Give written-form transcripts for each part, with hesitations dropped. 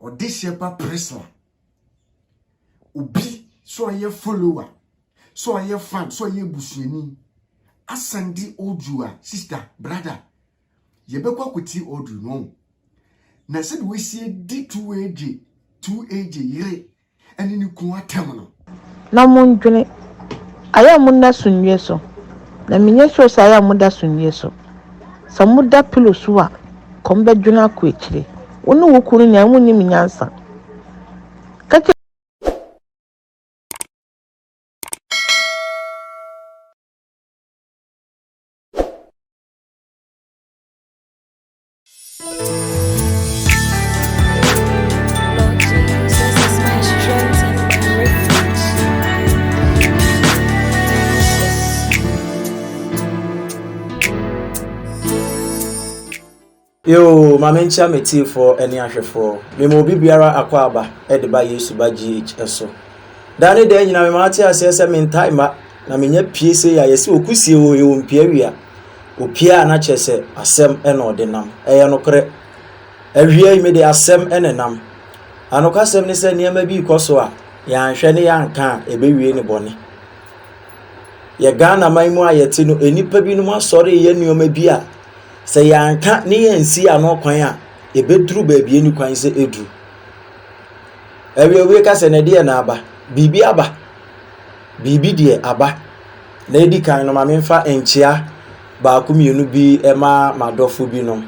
Ɔdehyeɛ ba Priscilla. Obi sɛ ɔyɛ follower, sɛ ɔyɛ fan, sɛ ɔyɛ busuani asɛnde audio a sister, brother, yɛbɛkɔ akɔtie audio no. Na sɛde wɔasie di 2AJ, 2AJ yere ɛne ne kunu atɛm no. Na mondwene, ayɛ a monna sumiiɛ so, na menyɛ sure sɛ ayɛ a moda sumiiɛ so. Sɛ moda pillow so a, kɔm bɛdwene akɔ akyire. Wo ne wo kunu nyinaa monnim nyansa. Ka kyerɛ Lord Jesus is my strength and my refuge. Jesus. Yoo, ma menkyia me tiefoɔ ne ahwɛfoɔ. Mema obi biara akɔ aba de ba Yesu ba GH so. Daa ne daa nyinaa mema ate aseɛ sɛ mentae mma na menya pie sei a yɛsɛ okusie wɔ yɛwɔ mpia wia. Opie a na kyerɛ sɛ asɛm na ɔde nam. Ɛyɛ nokorɛ. Awia yi mede asɛm na ɛnam. Anokwasɛm ne sɛ nneɛma bi rekɔ so a yɛanhwɛ ne yɛanka a ɛbɛwie ne bɔne. Yɛ Ghana man mu a yɛte no, nnipa binom asɔre reyɛ nneɛma bi a sɛ yɛanka ne yɛansi ano kwan a, ɛbɛduru baabi ɛni kwan sɛ ɛduru. Awiewie ka sɛ na ɛdeɛ na aba. Biribi aba. Biribi deɛ aba. Na ɛdi kan no, ma memfa nkyea baako mmienu bi ma m'adɔfo binom.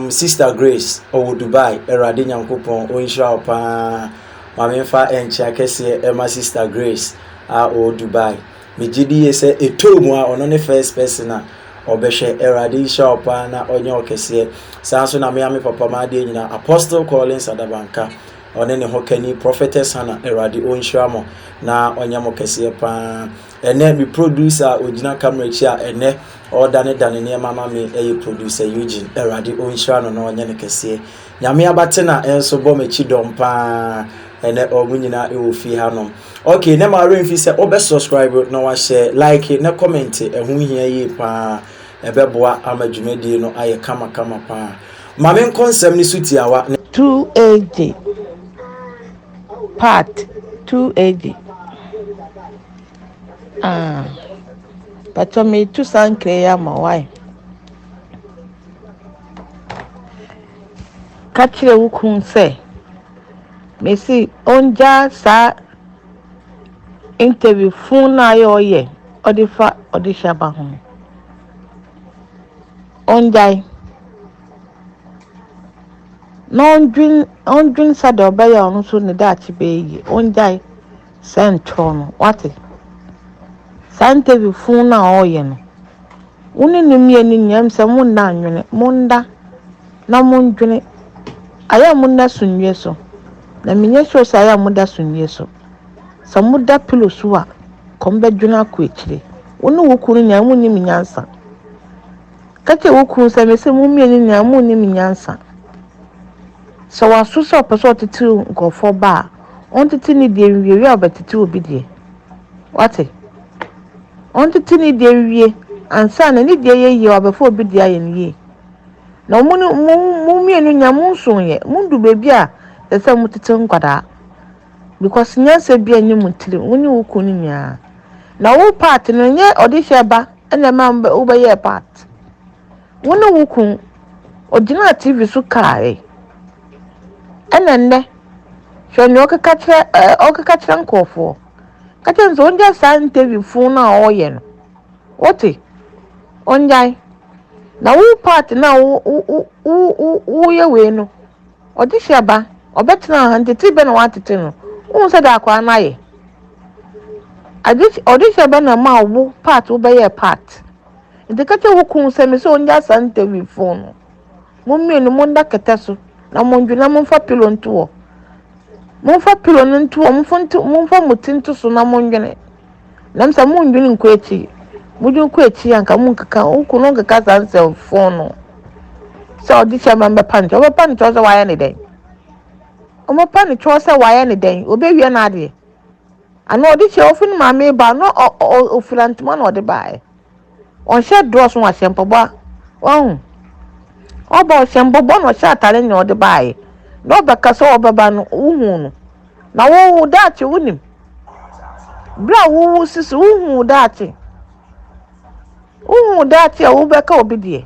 Sister Grace, ɔwɔ Dubai. Awurade Nyankopɔn ɔnhyira wo paa. Ma memfa nkyea kɛseɛ ma Sister Grace a ɔwɔ Dubai. Megye di yie sɛ ɛtɔɔ mu a ɔno ne first person a ɔbɛhwɛ. Awurade nhyira wo paa na ɔnyɛ wo kɛseɛ. Saa nso na mea me papa m'adeɛ nyinaa Apostle Collins Adabanka, ɔne ne ho kani Prophetess Hannah, Awurade ɔnhyira mo na ɔnyɛ mo kɛseɛ paa. Ɛnɛ me producer a ɔgyina camera akyi a ɛnɛ ɔredanedane nneɛma ma me ɛyɛ producer Eugene. Awurade ɔnhyira no na ɔnyɛ no kɛseɛ. Nyame abatena nso bɔ m'akyi dɔm paa. Ɛnɛ ɔmo nyinaa ɛwɔ fie hanom. Okay, na ma werɛ mfi sɛ wobɛ subscribe na wahyɛ like na comment, ɛho hia yie paa. Ɛbɛboa ama dwumadie no ayɛ kamakama paa. Ma menkɔ nsɛm no so tiawa. 2AJ part 2AJ ah patɔ metu saa nkra yi ama wo why ka kyerɛ wo kun sɛ mesi ɔngyaa saa interview fun no a ayɛ ɔyɛ ɔde fa ɔde hyɛ aba ho no ɔngyae na ɔndwen ɔndwen sɛdeɛ ɔbɛyɛ a ɔno nso ne daakye bɛyɛ yie. Ɔngyae sɛ ntorɔ no wate. Saa interview fun no a ɔreyɛ no, wo ne no mmienu nyinaa sɛ monna nwene, monda na mondwene. Ayɛ a monna sumiiɛ so. Na menyɛ sure sɛ ayɛ a moda sumiiɛ so. Sɛ moda pillow so a, kɔm bɛdwene akɔ akyire. Wo ne wo kunu nyinaa monnim nyansa. Ka kyerɛ wo kunu sɛ mese mo mmienu nyinaa monnim nyansa. Sɛ waso sɛ ɔpɛ sɛ ɔtete nkurɔfoɔ ba a, ɔntete ne deɛ nwie wie a ɔbɛtete obi deɛ. Wate? Ɔntete ne deɛ nwie ansa na ne deɛ yɛ yie a ɔbɛfa obi deɛ ayɛ no yie. Na mo ne mo mo mmienu nyinaa monso yɛ. Mondu baabi a ɛsɛ sɛ motete nkwadaa. Because nyansa bi a ɛnyɛ mo tirim, wo ne wo kunu nyinaa. Na wo part no nyɛ ɔde hyɛ ba ɛna ɛma wobɛyɛɛ part. Wo ne wo kun ogyinaa TV so kae. Ɛna nnɛ hwɛ nea ɔkeka kyerɛ ɛɛ ɔkeka kyerɛ nkurɔfoɔ. Ka kyerɛ no sɛ ɔngyae saa interview fun no a ɔreyɛ no. Wote? Ɔngyae. Na wo part no a wo wo wo wo woyɛ wei no, ɔde hyɛ ba, ɔbɛtena ha ntete bɛ na watete no. Wohu sɛ de akwaraa no ayɛ. Ade ɔde hyɛ ba na ma wo part wobɛyɛ part. Nti ka kyerɛ wo kun sɛ me sɛ ɔngyae saa interview fun no. Mo mmienu monda kɛtɛ so na mondwene na momfa pillow nto hɔ. Momfa pillow no nto hɔ, momfa nto momfa mo ti nto so na mondwene. Nam sɛ mondwene nkɔ akyi. Modwene kɔ akyi a nka monkeka wo kunu nkeka saa nsɛm fun no. Sɛ ɔde hyɛ ma mbɛpa no kyɛw. Ɔbɛpa no kyɛw sɛ wayɛ ne dɛn? Ɔbɛpa no kyɛw sɛ wayɛ ne dɛn? Obewie n'adeɛ. Ana ɔde kyɛ ofi ne maame ba no ofira ntoma na ɔde baeɛ. Ɔnhyɛ drɔs na wahyɛ mpaboa. Wahu? Ɔba ɔhyɛ mpaboa na ɔhyɛ atare na ɔde baeɛ. Na ɔbɛka sɛ ɔbɛba no, wohuu no. Na wo wo daakye wonim. Berɛ a wowo sisi wohu wo daakye. Wohu wo daakye a wobɛka obi deɛ.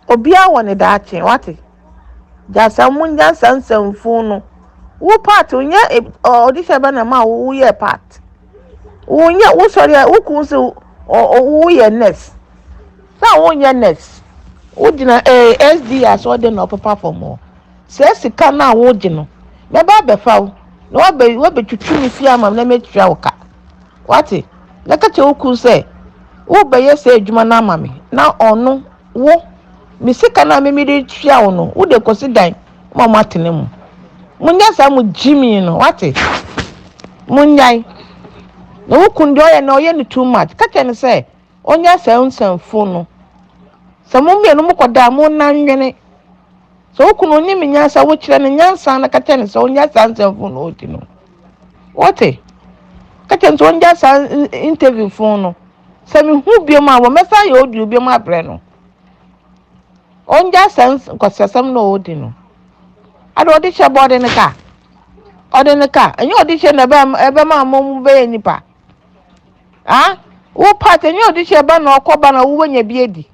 Obiara wɔ ne daakye, wate? Gya saa munya saa nsɛmfuu no. Wo part nyɛ ɔde hyɛ bɛ na ma wo yɛ part. Wo nyɛ wo sɔre a wo kun se wo yɛ nurse. Sɛ wo nyɛ nurse. Wo gyina eh SD asɔre na ɔpepa fam hɔ. Sɛ sika no a wogye no, mɛba abɛfa wo na wabɛ wabɛtwitwi me fie ama me na matua wo ka. Wate? Na ka kyerɛ wo kun sɛ wobɛyɛ sɛ adwuma no ama me na ɔno wo me sika no a me mede tua wo no wode kɔsi dan ma mo atena mu. Monyɛ saa mo gyimi no wate? Monyae. Na wo kun deɛ ɔyɛ no ɔyɛ no too much. Ka kyerɛ no sɛ ɔnyɛ saa nsɛmfo no. Sɛ mo mmienu mokɔda a monna nwene. Sɛ wo kunu onim nyansa wokyerɛ no nyansa na ka kyerɛ no sɛ ɔnyɛ saa nsɛmfo no ɔdi no. Wote? Ka kyerɛ no sɛ ɔnyɛ saa interview fo no. Sɛ mehu biom a wɔmɛsan yɛ audio biom abrɛ no. Ɔnyɛ saa nkɔsɛsɛm na ɔdi no. Ade ɔde hyɛ bɔ ɔde ne ka. Ɔde ne ka. Ɛnyɛ ɔde hyɛ na ɛbɛma mo mo bɛyɛ nipa. Ah? Wo part ɛnyɛ ɔde hyɛ ba na ɔkɔ ba na wobɛnya bi adi.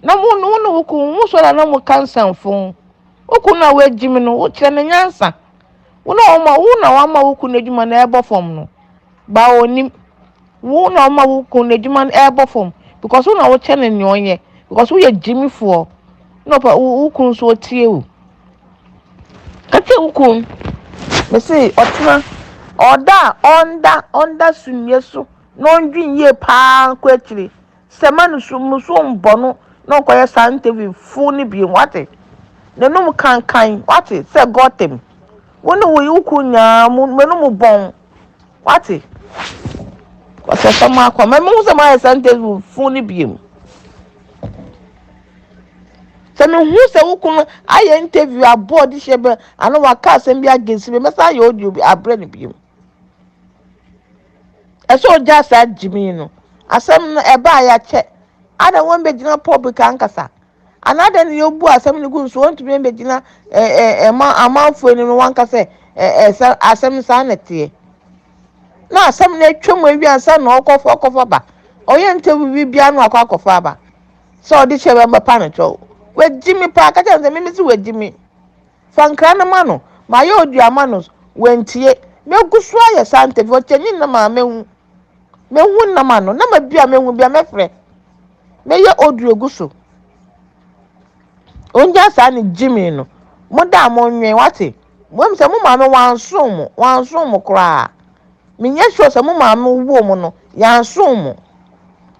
Na mo wo ne wo kun mo sɔrɔ na mo ka nsɛmfo. Wo kun na woagyim no, wo kyerɛ no nyansa. Wo na wɔma wo na wama wo kun adwuma na ɛbɔ fam no. Ba onim. Wo na wɔma wo kun adwuma no ɛbɔ fam because wo na wokyɛ no nea ɔnyɛ because woyɛ gyimifoɔ. Na ɔpɛ wo kun nso otie wo. Ka kyerɛ wo kun. Mese ɔtena ɔda a ɔnda ɔnda sumiiɛ so na ɔndwen yie paa nkɔ akyiri. Sɛ ma no so mo so mbɔ no na ɔnkɔyɛ saa interview fo no bio wate. N'anum kankan wate sɛ gɔtem. Wo ne wo wo kun nyinaa mo m'anum bɔn wate. Ɔsɛ sɛ mo akɔ mɛ mo sɛ mo ayɛ saa interview fo no bio. Sɛ mehu sɛ wo kun ayɛ interview abɔ ɔde hyɛ bɛ ano waka asɛm bi against me mɛsan ayɛ audio bi abrɛ no bio. Ɛsɛ ogya saa gyimi no. Asɛm no ɛbaa yɛakyɛ. Ada wɔn bɛgyina public ankasa. Anaa dɛn na yɛbu asɛm no gu nso wɔntumi mbɛgyina ɛɛ ɛma amanfoɔ anim no wanka sɛ ɛɛ ɛsɛ asɛm no saa na ɛteɛ. Na asɛm no atwa mu awie ansa na ɔkɔfa ɔkɔfa ba. Ɔyɛ interview bi biara na wakɔ akɔfa aba. Sɛ ɔde hyɛ bɛmba no kyɛw. Wagyi me paa ka kyerɛ no sɛ mimi sɛ wagyi me. Fa nkra no ma no. Mayɛ audio ama no wantie. Megu so ayɛ saa interview ɔkyɛ ne nam a mehu. Mehu nam ano. Nama bi a mehu bi a mɛfrɛ. Mɛyɛ audio gu so. Ongya saa ne gyimi no. Mo da a mo nwen wate. Mo sɛ mo maame wanso mo wanso mo koraa. Menyɛ sure sɛ mo maame wo mo no yanso mo.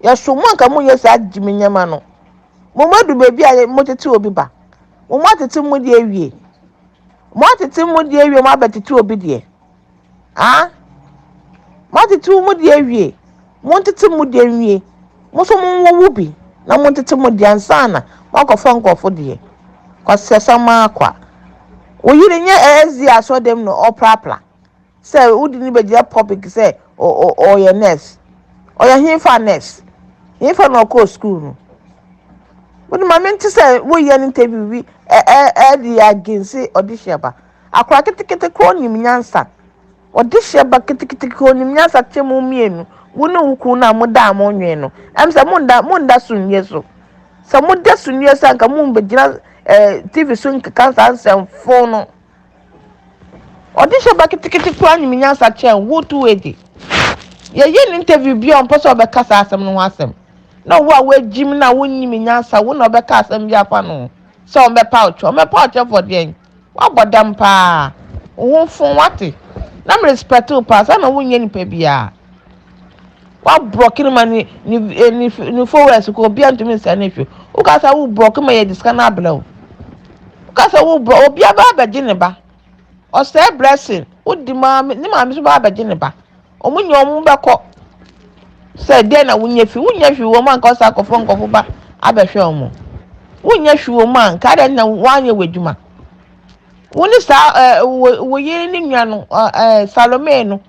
Yɛso mo anka mo nyɛ saa gyimi nneɛma no. Mo mo adu baabi a mo tete obi ba. Mo mo atete mo deɛ awie. Mo atete mo deɛ awie mo abɛtete obi deɛ. Ah? Mo atete mo deɛ awie. Mo ntete mo deɛ nwie. Mo nso mo nwowo bi na mo ntete mo deɛ ansa na mo akɔfa nkurɔfo deɛ. Kwasiasɛm akwa. Wo yere nyɛ SD asɔdɛm na ɔprapra. Sɛ wodi ne bɛgyina public sɛ ɔyɛ nurse. Ɔyɛ hefa nurse. Hefa na ɔkɔɔ school no. Wode ma mente sɛ woyɛ no interview bi ɛde against ɔde hyɛ ba. Akora ketekete kora onim nyansa. Ɔde hyɛ ba ketekete kora onim nyansa kyɛ mu mmienu. Wo ne wo kun na mo da a mo nwen no. Ɛm sɛ mo nda mo nda sunyɛ so. Sɛ mo da sunyɛ so anka mo mbɛgyina ɛɛ TV so nkeka saa nsɛmfo no. Ɔde hyɛ ba ketekete kora nim nyansa kyɛn wo tu edi. Yɛyɛ no interview bi a ɔmpɛ sɛ ɔbɛka saa asɛm no ho asɛm. Na wo a woagyim na wonnim nyansa wo na ɔbɛka asɛm bi afa no ho sɛ ɔmbɛpa wo kyɛw. Ɔmbɛpa wo kyɛw for deɛn? Woabɔ dam paa. Wo ho fo wate. Na me respect wo paa saa na wonyɛ nipa biara. Woaborɔke no ma ne ne ne ne followers ko obiara ntumi nsa ne hwɛ. Woka sɛ wo borɔke ma yɛde sika no abrɛ wo. Woka sɛ wo borɔ obiara ba abɛgye ne ba. Ɔsɛe blessing. Wodi maame ne maame nso ba abɛgye ne ba. Ɔmo nyɛ ɔmo bɛkɔ. Sɛ deɛ na wonya fi wonya hwee wɔ mu a nka ɔsa akɔfo nkɔfo ba abɛhwɛ ɔmo. Wonya hwee wɔ mu a nka adɛn na woanyɛ w'adwuma. Wo ne saa ɛɛ wo wo yere ne nua no ɛɛ Salome no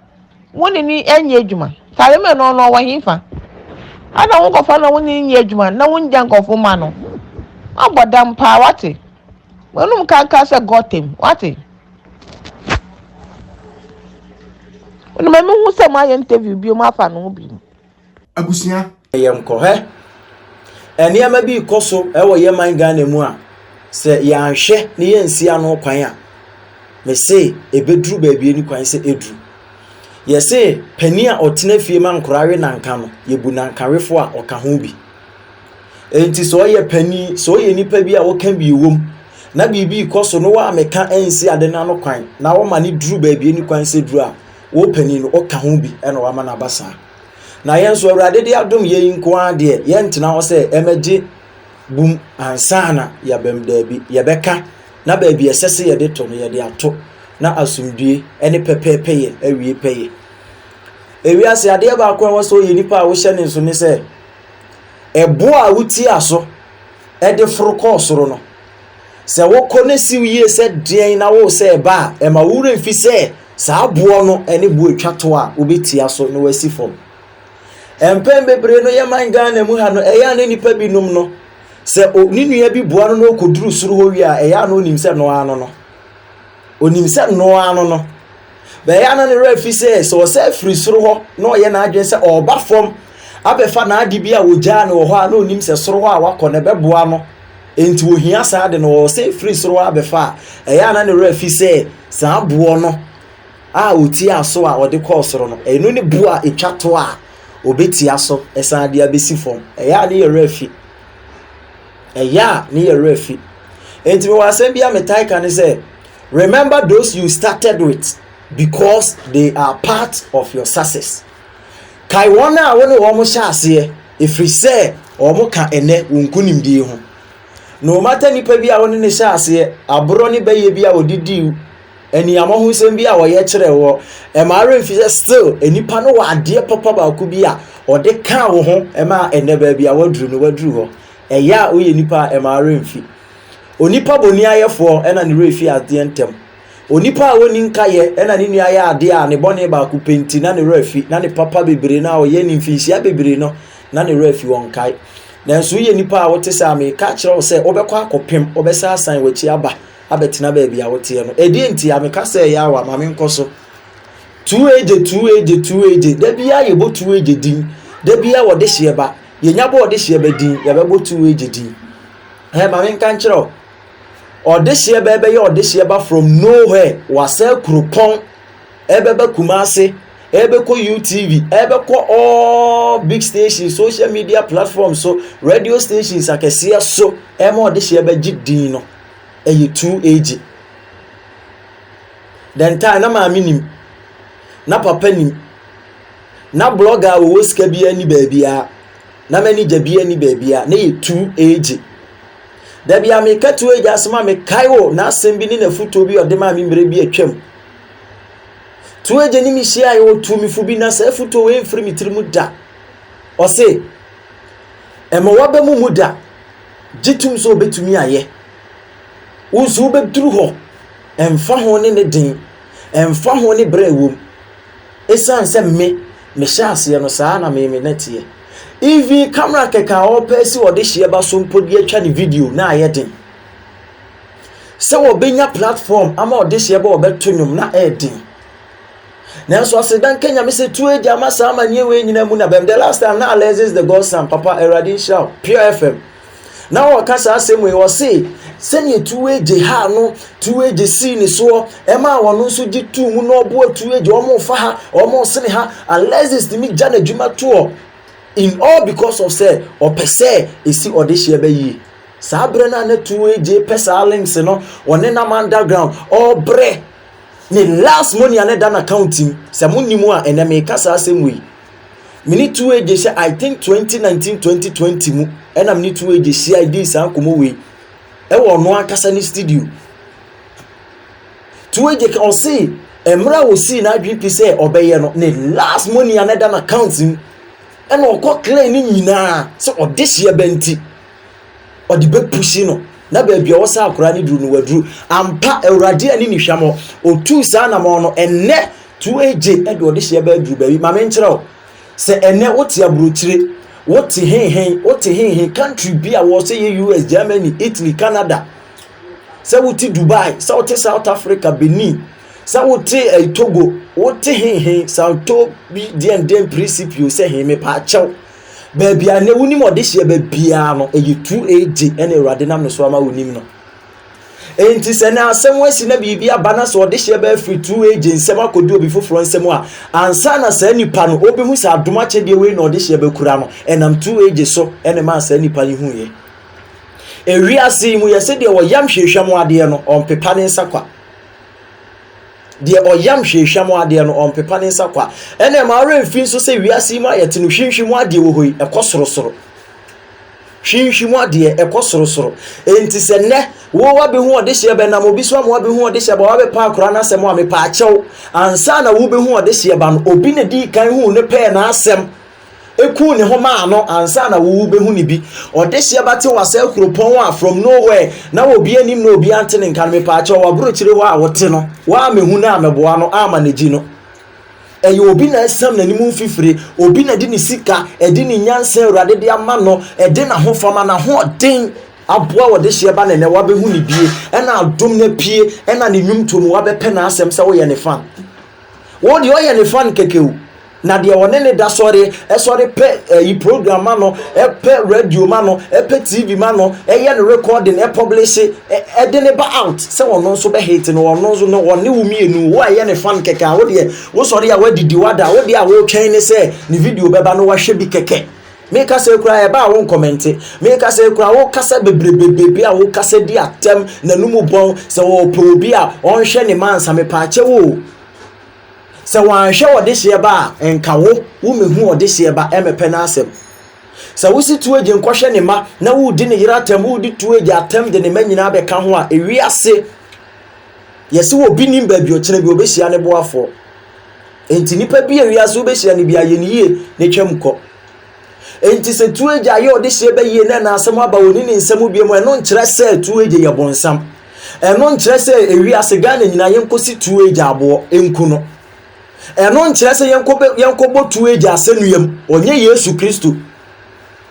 wo ne ne nyɛ adwuma. Salome no ɔno ɔwɔ hefa? Ada wo nkɔfa na wo ne nyɛ adwuma na wongya nkɔfo ma no. Wabɔ dam paa wate. W'anum kankan sɛ gɔtem. Wate? Wone ma mehu sɛ moayɛ interview bio mu afa ne ho bio. Abusua. Yɛnkɔ. Hwɛ, nneɛma bi rekɔ so wɔ yɛn man Ghana mu a, sɛ yɛanhwɛ na yɛansi ano kwan a, mese ɛbɛduru baabi ɛni kwan sɛ ɛduru. Yɛse panin a ɔtena fie ma nkoraa we nanka no, yɛbu nankawefoɔ a ɔka ho bi. Enti sɛ ɔyɛ panin, sɛ ɔyɛ nipa bi a ɔka bi wom, na biribi rekɔ so na woammɛka ansi ade no ano kwan, na woma no duru baabi ɛni kwan sɛ duru a, wo panin no, ɔka ho bi na wama no aba saa. Na yɛn nso Awurade de adom yɛn yi nko ara deɛ, yɛntena hɔ sɛ ɛmɛgye bum ansa na yɛabam daabi. Yɛbɛka na baabi ɛsɛ sɛ yɛde to no yɛde ato na asomdue ne pɛpɛɛpɛyɛ awie pɛyɛ. Ewiase adeɛ baako a ɛwɔ sɛ ɔyɛ nipa a wohyɛ ne nso ne sɛ ɛboɔ a wotia so de foro kɔɔ soro no, sɛ wokɔ no siw yie sɛ deɛn na wo sɛ ɛba a, ɛma wo werɛ mfi sɛ saa boɔ no ne boɔ atwa to a wobɛtia so na wasi fam. Mpɛn bebree no yɛman Ghana mu ha no, ɛyɛ a ne nnipa binom no, sɛ ne nua bi boa no na ɔkɔduru soro hɔ wie a, ɛyɛ a na ɔnim sɛ noa no no. Ɔnim sɛ noa no no. Bɛyɛ a na ne werɛ afi sɛ sɛ ɔsɛ firi soro hɔ na ɔyɛ n'adwene sɛ ɔreba fam abɛfa n'ade bi a wɔgyaa no wɔ hɔ a na ɔnim sɛ soro hɔ a wakɔ no ɛbɛboa no enti wɔhia saa ade no ɔsɛ firi soro hɔ abɛfa a ɛyɛ a na ne werɛ afi sɛ saa boɔ no a ɔtiaa so a ɔde kɔɔ soro no ɛno ne boɔ a ɛtwa to a ɔbɛtia so ɛsan de abɛsi fam ɛyɛ a ne yɛ werɛ afi ɛyɛ a ne yɛ werɛ afi enti mewɔ asɛm bi a metae ka ne sɛ Remember those you started with because they are part of your success. Kae wɔn a wo ne wɔn hyɛ aseɛ ɛfiri sɛ wɔn ka ɛnɛ wo nkonimdie ho. No matter nipa bi a wo ne ne hyɛ aseɛ, aborɔ ne bɛyɛ bi a wɔde dii aniamɔhosɛm bi a wɔyɛ kyerɛ wɔ, ɛma ara mfi sɛ still nipa no wɔ adeɛ papa baako bi a ɔde kaa wo ho ɛma ɛnɛ baabi a waduru no waduru hɔ. Ɛyɛ a woyɛ nipa a ɛma ara mfi. Onipa boniayɛfoɔ na ne werɛ fi adeɛ ntɛm. Onipa a ɔnni nkaeɛ na ne nua yɛ adeɛ a ne bɔne baako pɛ nti na ne werɛ afi, na ne papa bebree no a ɔyɛ ne mfinhyia bebree no na ne werɛ afi ɔnkae. Nanso woyɛ nipa a wote saa a, meka akyerɛ wo sɛ wobɛkɔ akɔpem, wobɛsan asan w'akyi aba abɛtena baabi a woteɛ no. Ɛdeɛn nti a meka sɛ ɛyɛ awa? Ma menkɔ so. Tuegye, tuegye, tuegye. Da biara yɛbɔ tuegye din. Da biara wɔde hyeɛ ba. Yɛnya bɔ ɔde hyeɛ ba din, yɛbɛbɔ tuegye din. Hɛ, ma menka nkyerɛ wo. Ɔdehyeɛ bɛɛ bɛyɛ ɔdehyeɛ ba from nowhere. Wasɛe kuropɔn. Ɛbɛba Kumase. Ɛbɛkɔ UTV. Ɛbɛkɔ all big stations, social media platforms so, radio stations akɛseɛ so. Ɛma ɔdehyeɛ bɛgye din no. Ɛyɛ 2AG. The time na maame nim. Na papa nim. Na blogger a wɔwɔ sika biara ni baabiara. Na manager biara ni baabiara. Na yɛ 2AG. Da bi a meka 2AG asɛm a mekae wɔ n'asɛm bi ne n'afotuo bi a ɔde maa me mmerɛ bi atwam. 2AG ne me hyiaeɛ ɔtuu me fo bi na saa afotuo wei mfiri me tiri mu da. Ɔse, ɛma waba mu mu da. Gye tom sɛ wobɛtumi ayɛ. Wo nso wobɛduru hɔ. Ɛmfa ho ne ne den. Ɛmfa ho ne berɛ a ɛwɔ mu. Esiane sɛ me, mehyɛ aseɛ no, saa na me, me na teɛ. Even camera kɛkɛ a ɔrepɛ asi ɔde hyeɛ ba so mpo de atwa ne video na ayɛ den. Sɛ wɔbɛnya platform ama ɔde hyeɛ ba ɔbɛto nnwom na ɛyɛ den. Nanso aseda nka Nyame sɛ tuo agya ama saa amanneɛ wei nyinaa mu na bɛm. The last time na Alexis the Godson, papa Awurade nhyira wo, Pure FM. Na ɔreka saa asɛm wei, ɔse sɛdeɛ Tuwegye haa no, Tuwegye sii ne soɔ, ɛmaa ɔno nso gye tuu mu na ɔboa Tuwegye, wɔn fa ha, wɔn sene ha, Alexis tumi gya n'adwuma toɔ in all because of sɛ ɔpɛ sɛ esi ɔdehyeɛ bɛ yie. Saa berɛ no a na Tuwegye pɛ saa links no, ɔne nam underground, ɔbrɛ ne last money a na ɛda n'account mu, sɛ mo nim a ɛnɛ meka saa asɛm wei. Me ne 2AJ hyɛ I think 2019 2020 mu ɛna me ne 2AJ hyia dii saa nkɔmmɔ wei ɛwɔ ɔno ankasa ne studio. 2AJ ka ɔse mmerɛ a ɔsii n'adwene pi sɛ ɔbɛyɛ no ne last money a na ɛda n'account mu ɛna ɔkɔ clear ne nyinaa sɛ ɔde hyeɛ bɛ nti ɔde bɛpusi no na baabi a ɔwɔ sɛ akwaraa no duru no waduru ampa awurade ani ne hwamɔ ɔtuu saa namɔ no ɛnnɛ 2AJ de ɔde hyeɛ bɛaduru baabi ma menkyerɛ wo sɛ ɛnnɛ wote aburokyire wote henhen wote henhen country bi a wɔ sɛ yɛ US Germany Italy Canada. Sɛ wote Dubai, sɛ wote South Africa, Benin, sɛ wote eh, Togo, wote hehe, Sao Tome bi deɛn deɛn Principio sɛ he mepaakyɛw. Baabi a nnɛ wonim ɔdehyeɛ baabiara no, ɛyɛ 2AJ ɛna Awurade nam ne so ama wonim no. Enti sɛ na asɛm asi na biribi aba na sɛ ɔdehyeɛ bɛyɛ firi 2AJ nsɛm akɔdi obi foforɔ nsɛm a, ansa na saa nipa no ɔbɛhu sɛ adom akyɛdeɛ wei na ɔdehyeɛ bɛkura no, ɛnam 2AJ so ɛna ɛmaa saa nipa no huiɛ. Ewiase yi mu yɛsɛ deɛ ɔyam hwehwɛ mu adeɛ no, ɔmpepa ne nsa kwa. Deɛ ɔyam hwehwɛ mu adeɛ no, ɔmpepa ne nsa kwa. Ɛna ɛma ɔwerɛ mfi nso sɛ wiase yi mu a yɛte no hwinhwim adeɛ wɔ hɔ yi, ɛkɔ sorosoro. Hwinhwim adeɛ, ɛkɔ sorosoro. Enti sɛ nnɛ, wo wabɛhu ɔdehyeɛ bɛnam obi so ama wabɛhu ɔdehyeɛ ba wabɛpa akora no asɛm a mepa akyɛw. Ansa na wobɛhu ɔdehyeɛ ba no, obi na dii kan huu no pɛɛ n'asɛm. Ekuu ne ho maa no ansa na wo wobɛhu ne bi. Ɔdehyeɛ ba te w'asɛe kuropɔn a from nowhere na obi anim na obi ante ne nka no mepaakyɛw w'aburokyire hɔ a wote no woammɛhu no ammɛboa no amma no gyi no. Ɛyɛ obi na asiam n'anim mfifire, obi na de ne sika, ɛde ne nyansa Awurade de ama no, ɛde n'ahofama, n'ahoɔden aboa ɔdehyeɛ ba na ɛnɛ wabɛhu ne bie, ɛna adom no apue, ɛna ne nnwomtoɔ mu wabɛpɛ n'asɛm sɛ woyɛ ne fan. Wo deɛ ɔyɛ ne fan kɛkɛ o. Na deɛ ɔne ne da sɔre, ɛsɔre pɛ ɛyi program ma no, ɛpɛ radio ma no, ɛpɛ TV ma no, ɛyɛ no recording, ɛpublish, ɛde ne ba out sɛ ɔno nso bɛ hate no, ɔno nso no ɔne wo mmienu, wo a ɛyɛ ne fan kɛkɛ a wo deɛ wosɔre a wadidi wada, wo deɛ a wotwɛn ne sɛ ne video bɛba no wahwɛ bi kɛkɛ. Meka sɛ koraa ɛba a wo nkɔmɛnte. Meka sɛ koraa wo kasa bebrebebebe a wo kasa di atɛm, n'anum bɔn, sɛ ɔpɛ obi a ɔnhwɛ ne mansa mepaakyɛw o. Sɛ wanhwɛ ɔdehyeɛ ba a, nka wo, wommɛhu ɔdehyeɛ ba mmɛpɛ n'asɛm. Sɛ wosi Tuagye nkɔhwɛ ne mma na woredi ne yere atɛm, woredi Tuagye atɛm de ne mma nyinaa bɛka ho a, ewiase, yɛse obi nim baabi ɔkyena bi ɔbɛhyia ne boafoɔ. Enti nipa bi a wiase wobɛhyia no bi ayɛ ne yie na twam kɔ. Enti sɛ Tuagye ayɛ ɔdehyeɛ bɛ yie na ɛna asɛm aba ɔni ne nsɛm bio mu ɛno nkyerɛ sɛ Tuagye yɛ bonsam. Ɛno nkyerɛ sɛ ewiase Ghana nyinaa yɛnkɔsi Tuagye aboɔ nku no. Ɛno nkyerɛ sɛ yɛnkɔbɔ Tuagye asɛnnua mu. Ɔnyɛ Yesu Kristo.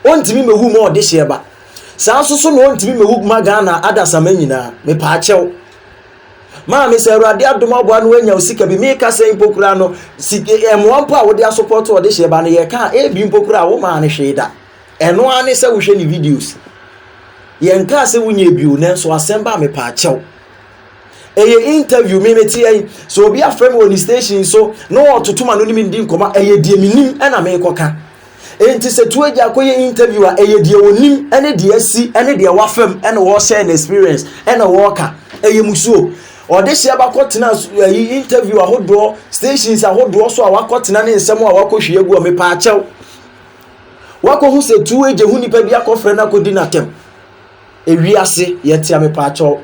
Ɔntumi mɛwu ma ɔdehyeɛ ba. Saa nso so na ɔntumi mɛwu ma Ghana adasama nyinaa. Mepaakyɛw. Maame sɛ Awurade adom aboa no wanya sika bi meka sɛ mpo koraa no sika mmoa mpo a wode asopɔto ɔde hyɛ ba no yɛka a ebi mpo koraa wo maa no hwee da ɛno ara ne sɛ wohwɛ ne videos yɛnkaa sɛ wonyɛ bio nanso asɛm ba mepa akyɛw ɛyɛ interview me mete yɛn sɛ obi afrɛ me wɔ ne station so na ɔtoto ma no ne me di nkɔmmɔ ɛyɛ deɛ menim ɛna mekɔka Enti sɛ Tuagya akɔyɛ interview a, ɛyɛ deɛ ɔnim ne deɛ asi ne deɛ wafam ɛna ɔrehyɛ no experience ɛna ɔreka. Ɛyɛ musuo. Ɔde hyɛ ba kɔtena ɛyi interview ahodoɔ stations ahodoɔ so a wakɔtena ne nsɛm a wakɔhwie agu a mepaakyɛw. Wakɔhu sɛ Tuagya ho nipa bi akɔfrɛ no akɔdi n'atɛm. Ewiase yɛte a mepaakyɛw.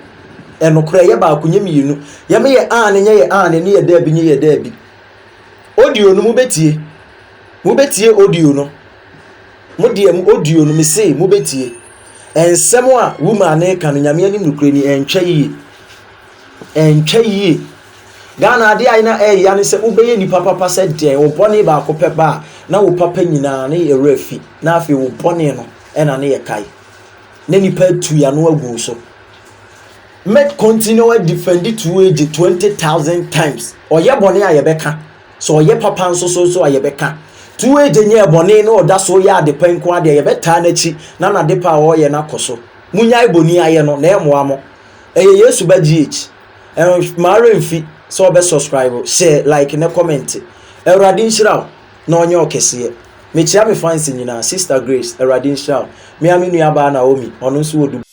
Ɛnokorɛ yɛ baako nyɛ mmienu. Yɛme yɛ aane nyɛ yɛ aane ne yɛ daabi nyɛ yɛ daabi. Audio no mobɛtie. Mobɛtie audio no. Mo deɛ mo audio no mese mobɛtie. Nsɛm a woman no reka no nyame anim nokorɛ ni ɛntwa yie. Ɛntwa yie. Ghana adeɛ a na ɛyɛ ne sɛ wobɛyɛ nipa papa sɛ deɛn wo bɔne baako pɛ ba a na wo papa nyinaa ne yɛ werɛ fi na afei wo bɔne no ɛna ne yɛ kae na nipa atu yɛ ano agu so. Mɛ continue defend 2AG 20,000 times. Ɔyɛ bɔne a yɛbɛka. Sɛ ɔyɛ papa nso so nso a yɛbɛka. Tuweje nyɛɛ bɔne na ɔda so yɛ adepa nko ara deɛ yɛbɛtaa n'akyi na n'adepa a ɔreyɛ no akɔ so. Monyae bɔni ayɛ no na ɛmmoa mo. Ɛyɛ Yesu ba GH. Mma werɛ mfi sɛ wobɛ subscribe, share, like ne comment. Awurade nhyira wo na ɔnyɛ wo kɛseɛ. Mekyea me fans nyinaa. Sister Grace, Awurade nhyira wo. Me ara me nuabaa Naomi, ɔno nso wɔ Dubai.